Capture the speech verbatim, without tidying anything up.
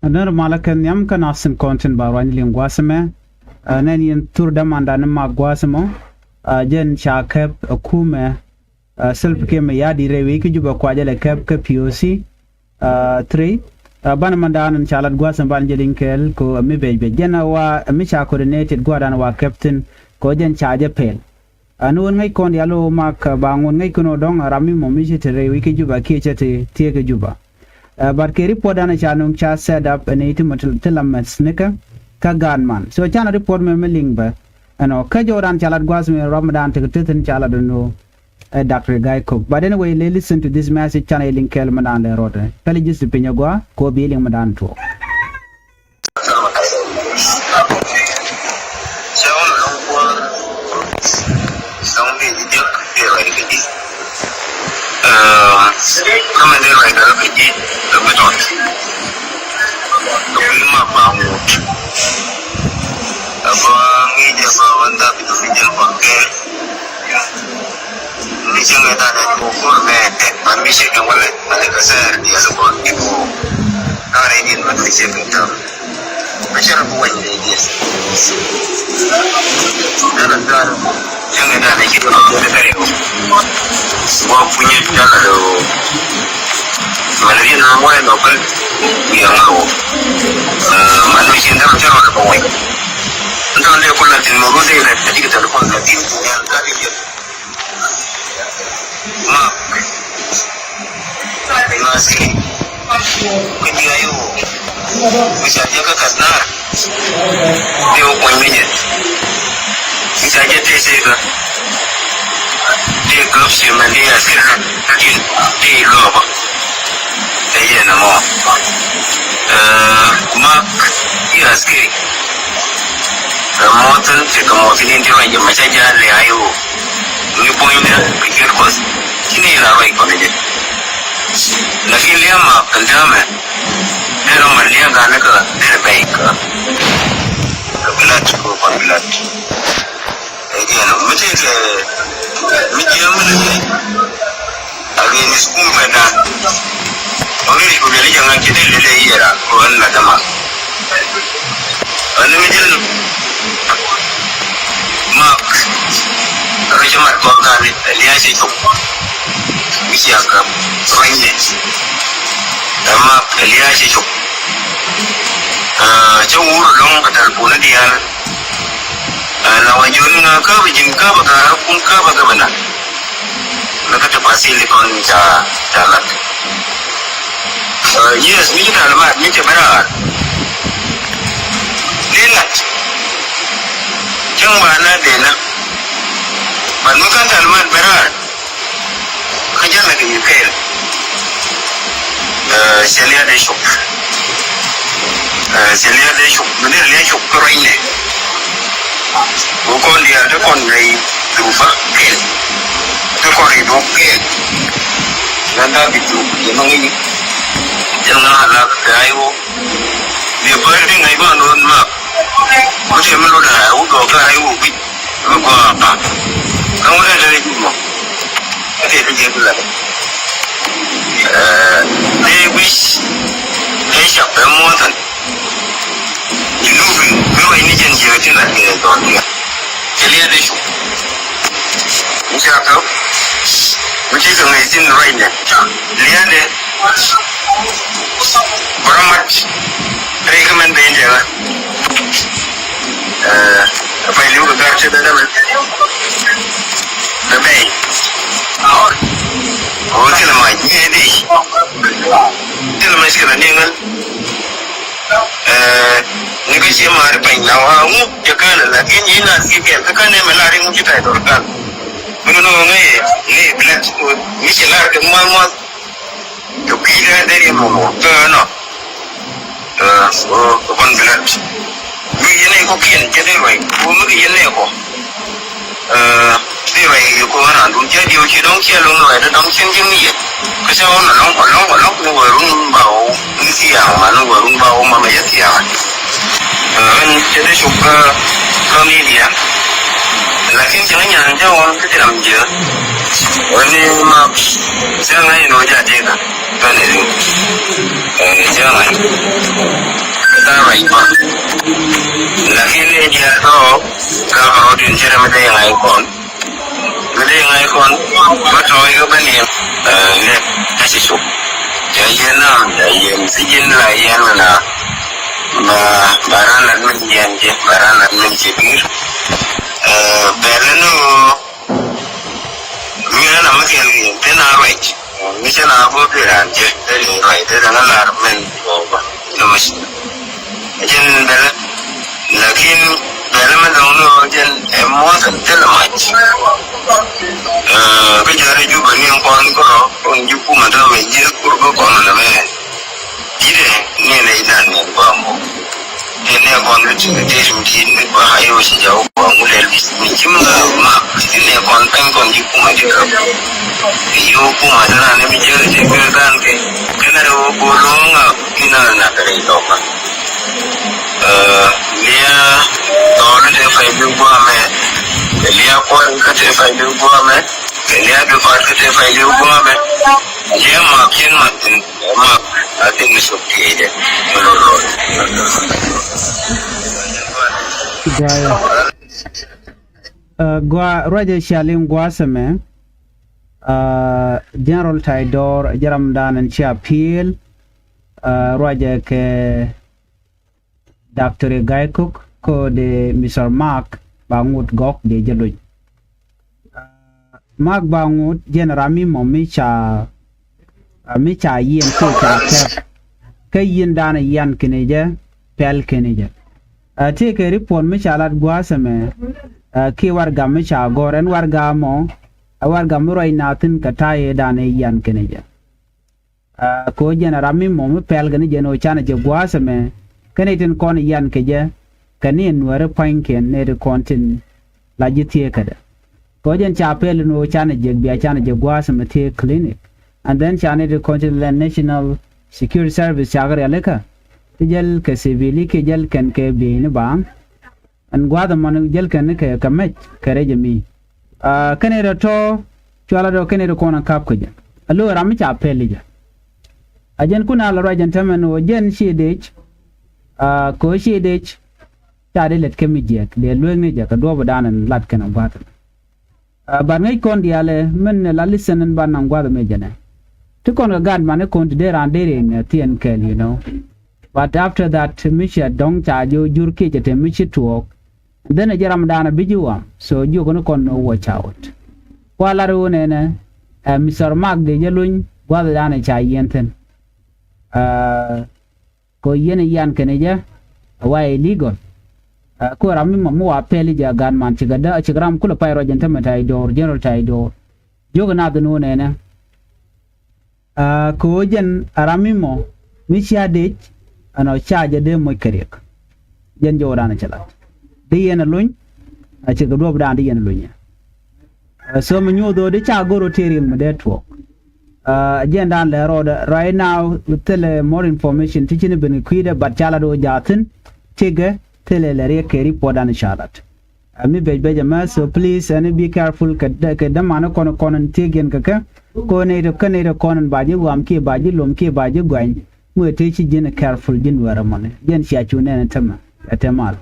Nɛr malä kɛ nhiam kä nasin kɔn tin ba ruany liŋ gua̱a̱th ɛmɛ. Ɛ, nɛn yɛn thur dämandan ni mak gua̱a̱th ɛmɔ. Ɛ, jɛn ca kɛp ɛ kumɛ, ɛ, Salva Kiir Mayardit rɛy wec kä Juba kuacä lɛ kɛp kä P O C. Ɛ, three. Ɛ, banɛ mandan in ca lat gua̱a̱th ɛmɛ ban jɛ liŋ kɛɛl kɛ mi bec bec. Jɛn ɛ wa mi ca coordinated gua̱a̱dan wa kɛp thin kɛ jɛn ca jɛ pɛl. Ɛn ɣöö ŋäc kɔn diaal ɣöö mak, ɛ, ba ŋot ŋäc kɛn ɣöö dɔ̱ŋ ɛ ram mi mɔ mi ci te rɛy wec kä Juba kiɛ cɛ te thiee kä Juba. Ɛ, but kɛ report dan ca nöŋ ca set up ɛn iti mɔ ti, ti la mɛth nikä kä gaat man. So canɛ report mɛ mi liŋ bä. Ɛnɔ kä jɔwdan ca lat gua̱a̱th mi rɔm dan tekɛ te thin ca lat ɛn ɣöö ɛ Doctor Gai Kok. But anyway, le listen to this message canɛ liŋ kɛɛl mi dan lɛ rɔɔdɛ. Pɛli ji̱th ti piny agua kɛ ɣöö bi liŋ mi dan tuɔɔk. Mi cieŋ ɛ danɛ kɛ kur mɛ tɛk man mi cieŋ ɛ walɛ man ɛ kɛ sɛɛr diaal kɔn ti ko. Kare din man mi cieŋ ɛ tɛk. Mɛ cɛ rɔ bi wany ni diaal. Dala dal cieŋ ɛ danɛ ci kɛ kɛ rɛ ko. Wa kunyɛ dala do. Man ri na mɔ ɛ nɔ kal. Wiɛ ŋa ko. Man mi cieŋ dala cɛ rɔ bi wany. Ntɔn dee kula tin mɔ rɔ dee rɛ. Adi kɛ dala kɔn la tin. Yan kari jɛ. Mak. Mak si. Kä ji̱ ayok. Mi ca jɛ kä Gatnar. Dee wä kuany mi jɛ. Mi ca jɛ tëë tëë kä. Dee gäp si mɛ dee askiri. Dee gäp. Ɛ yɛn ɛmɔ. Ɛ, Mak i̱ askiri. Ɛ mɔthin ti kɛ mɔthin in ti ruac jɛ mɛ ca jɛ a lɛ ayok. Mi puɔ̱nydä kɛ ciöt Kuɔth ci ni la ruac kɔn jɛ. Lakin liɛm a kɛn täämɛ dee rɔ mat liɛm ganɛ kä dee rɛ bɛy kä kɛ bi lat kɛ kɔn bi lat. Ɛ jiɛn mi tëëkɛ mi jiɛn mi lɛ against kum pɛn dan. Ɔni ri ku lɛli jɛ ŋa̱n ci dee lɛli yɛra kɛ ɣän la däma. Ɣän mi ji̱n Mak rɔ cä mat kɔn kani ɛ lia̱a̱ cɛ cop. Mi cia käp ruanyɛ ɛ Mak ɛ lia̱a̱ cɛ cop. Cä wur lɔ̱ŋ kɛ tɛlpun diaal. La wa ji̱n ŋa käp ji̱n käp ɛ ga̱r kun käp ɛ gäbɛ na. Mɛ kä tafasil kɔn ca ca lat. Yes, mi ci talimat mi cɛ bɛ raar. Dee lat. Cäŋ ba na dee na. Bat mi kan talimat bɛ raar. Kä jal na kɛ mi kɛɛl. Cɛ liat dee cop. Cɛ liat dee cop mi dee liat cop kä ruacnɛ. Wä kɔn diaal te kɔn rɛy dhurupä kɛl. Te kɔn rɛy dhurupä kɛl. Ŋän da̱a̱ bi dhurupä yɛ ma ŋäcni. Jɛn ŋa̱ la kɛ ay wä. Bi bä ri ŋäc bä nööŋ mak. Wä te mi lot a wä gɔɔ kɛ ay wä guic. Mi gɔaa pa̱a̱m. Kä ŋut ɛ te rɛc mi mɔ. Ɛ te rɛc mi la. Ɛ, dee guic. Ɛ cak bɛ muɔ̱thɛn. Ji̱ Nubi mi ruac ni jɛn jiäk ti lat kɛ dhɔl diaal. Cɛ liɛɛt dee cuk. Mi ca käp. Mi ci kɛ ŋäc thi̱n ruacnɛ. Liɛɛt dee. Bä rɔ mat rɛy kä mɛn ben jɛ ɣä. Ɛ pay li̱w kɛ gar cɛ bɛ dämɛ. Bɛ bɛy. Ɣöö thilɛ mac ni ɛ di. Thilɛ mac kɛ la ni ŋän. Ɛ ni kä ciɛ maari pany la wa ŋuk jɛ känɛ lakin yi na si kɛl kä känɛ mɛ la ri ŋuk ci tay dɔr kan. Mɛ ni nɔ ŋäc ŋäc bilɛt mi cɛ lar kɛ muath muath. Kɛ kui̱ dee dee riɛm mɔmɔ kɛ nɔ. Kɛ kɔn bi lät. Mi yɛn ɛ kɔkiɛn cɛ dee ruac kɛ mi kɛ yɛn ɛ kɔ. Dee ruac kɛ kɔ ɣän andun cɛ diɛw ci dɔ̱ŋ ciɛ lo̱ŋ ruac dee dɔ̱ŋ cin ji̱ mi yɛ. Kä cä ɣän alɔ̱ŋ alɔ̱ŋ alɔ̱ŋ ni wä run ba wä ni thiaŋ ma ni wä run ba wä ma mɛ yɛ thiaŋ. Ɣän cɛ dee cuk kä kä mi diaŋ. Lakin cɛ ŋä nyan cä ɣän kä cɛ ram jiɛ. Ɣän ni ma cä ŋä in wä jɛ a tëëkä. Kä ni rin. Cä ŋä. Ka ruac kɔn. Lakin ni diaal tɔ ka kɛ rɔɔdun cɛ rɛ mi dee ŋa̱c kɔn. Mi dee ŋa̱c kɔn. Bä tɔ̱ ikä bä niɛm. Ɛ, nɛ, ɛ ci cuk. Cɛ yɛn na, cɛ yɛn. Ci ji̱n la yɛn na. Ba, ba ran lat min yɛn jɛ, ba ran lat min ci bi̱i̱r. Ɛ, bɛl ni wä. Ŋi̱i̱c ɛn a mi kɛn kɛ yɛn, te na ruac. Mi cɛ na go̱o̱r kɛ raan jɛ, te ni ruac, te däŋ a lar mɛn Jehova. Ni mi ci. Jɛn bɛlɛ. Lakin bɛlɛ mi dɔ̱ŋ ni ɣöö jɛn ɛ muɔth ɛn thilɛ mac. Ɛ, kä jɔrɛ Jubɛ ni kɔn kärɔ, kɔn ji̱ kumɛ tɔ̱ mɛ ji̱ kur kä kɔn nɛ mɛ. Di̱tɛ ni nɛ inan ni guam bok. Tëë nɛ kɔn kä ti kä tëë rim di̱i̱t ni guam a yo̱o̱ ci jaw guam ŋu lɛl mi ci mi ŋa ma ti nɛ kɔn pɛn kɔn ji̱ kumɛ ti kap. Yo̱o̱ kumɛ tëë na ni mi jek ti kɛ gan kɛ kɛnɛ rɛ wä go̱o̱r wä ŋa inɔ na kɛ rɛ itɔka. Ɛ, nia tɔɔli tëë pay bi guamɛ. Kɛ nia kuɔn kä tëë pay bi guamɛ. Kɛ nia bi kɔn kä tëë pay bi guamɛ. Nia ma kiɛn ma tin. Mak, I think it's okay. Gaya. Ɛ, gua ruacɛ cia liŋ gua̱a̱th ɛmɛ. Ɛ, General Taidor jɛ ram dan ɛn cia pi̱i̱l. Ɛ, ruacɛ kɛ Doctor Gai Cook kɛ ɣöö dee Mister Mark Baŋut Gɔk dee jɛ loc. Ɛ, Mark Baŋut jɛn ram mi mɔ mi ca, ɛ, mi ca yiɛn kiɛ ca kɛp. Kä yiɛn danɛ yian kɛnɛ jɛ, pɛl kɛnɛ jɛ. Ɛ, tëëkɛ report mi ca lat gua̱a̱th ɛmɛ, ɛ, kiɛ warɛgak mi ca gɔ̱r ɛn warɛgak mɔ, ɛ warɛgak mi ruac na thi̱n kɛ ta̱yɛ danɛ yian kɛnɛ jɛ. Ɛ, kɛ ɣöö jɛn ɛ ram mi mɔ mi pɛl kɛn jɛn ɣöö canɛ jɛ gua̱a̱th ɛmɛ. Kɛn i̱ tin kɔn yian kɛ jɛ kɛ ni nuääri pua̱nykiɛn ni ti kɔn tin la ji̱ thieekädɛ. Kɛ ɣöö jɛn ca pɛl in ɣöö canɛ jɛ bia canɛ jɛ gua̱a̱th ɛmɛ thiee clinic. And then ca ni ti kɔn tin la National Security Service cakɛ rialikä ti jäl kɛ civil i̱ kiɛ jäl kɛn kɛ bieyni baaŋ. Ɛn gua̱a̱th ɛmɔni jäl kɛn ni kɛ kɛ mɛc kɛ rɛc ɛmi. Aa, kɛn ɛ rɛ tɔ̱ cuala dɔ̱ kɛn ɛ rɛ kɔn ɛ kap kɛ jɛ. A lo̱o̱ ram mi ca pɛl i̱ jɛ. A jɛn kun a lɛ ruac jɛn tämɛ ni ɣöö jɛn ci dec. Aa, kɛ ɣöö ci dec ca dee lɛt kɛ mi jiɛk dee lueek ni jɛ kɛ duɔ̱ɔ̱p dan ɛn lat kɛn ɛ gua̱a̱th ɛmɛ. Aa, but ŋäc kɔn diaalɛ min la listen in ba naŋ gua̱th mi jɛnɛ. Ti kɔn kɛ gat mani kɔn ti dee raan dee riɛk ni a thiɛn kɛɛl, you know. But after that mi ci a dɔ̱ŋ ca ji̱ jur kiɛ cɛ te mi ci tuɔɔk. And then a jɛ ram daanɛ bi ji̱ wam. So jiök ni kɔn ni watch out. Kua lar wun ɛnɛ, ɛ, Mister Mark dee jɛ luny gua̱th daanɛ ca yiɛn thi̱n. Aa, kɛ ɣöö yɛn ɛ yian kɛnɛ jɛ ɛ wa illegal. Ɛ, kɛ ɣöö ram mi mɔ mi wa pɛl i̱ jɛ ɛ gat man cikɛ dä cikɛ ram kulɛ pay ruac ɛn tämɛ Taidor, General Taidor. Jiök ɛ nath ɛn ɣöö nɛnɛ. Ɛ, kɛ ɣöö jɛn ɛ ram mi mɔ mi cia dec ɛn ɔ ca jɛ dee moc kɛ riɛk. Jɛn jɔwdan ɛ cɛ lat. Di yɛn ɛ luny ɛ cikɛ duɔ̱ɔ̱pdan di yɛn ɛ luny ɛ. Ɛ, so mi nyuuth ɣöö di ca go̱r ɣöö tëë riɛk mi dee tuɔɔk. Aa, jɛn dan lɛ rɔɔdɛ right now thilɛ more information ti ci ni ben kɛ kui̱dɛ, but ca lat ɣöö jaathin tikɛ thilɛ lɛ riɛk kɛ report dan ca lat. Aa, mi bec bec ɛmɛ, so please, ɛn be careful kɛ dämani kɔn kɔn in thiek yɛn kɛ kɛ. Kɛ ɣöö nɛy ti kɛ nɛy ti kɔn in ba ji̱ guam kiɛ ba ji̱ lom kiɛ ba ji̱ guany. Ŋuɛ tëë ci ji̱n careful ji̱n wɛrɛ mɔni. Jɛn cia cu nɛn in tämɛ ɛ te mal.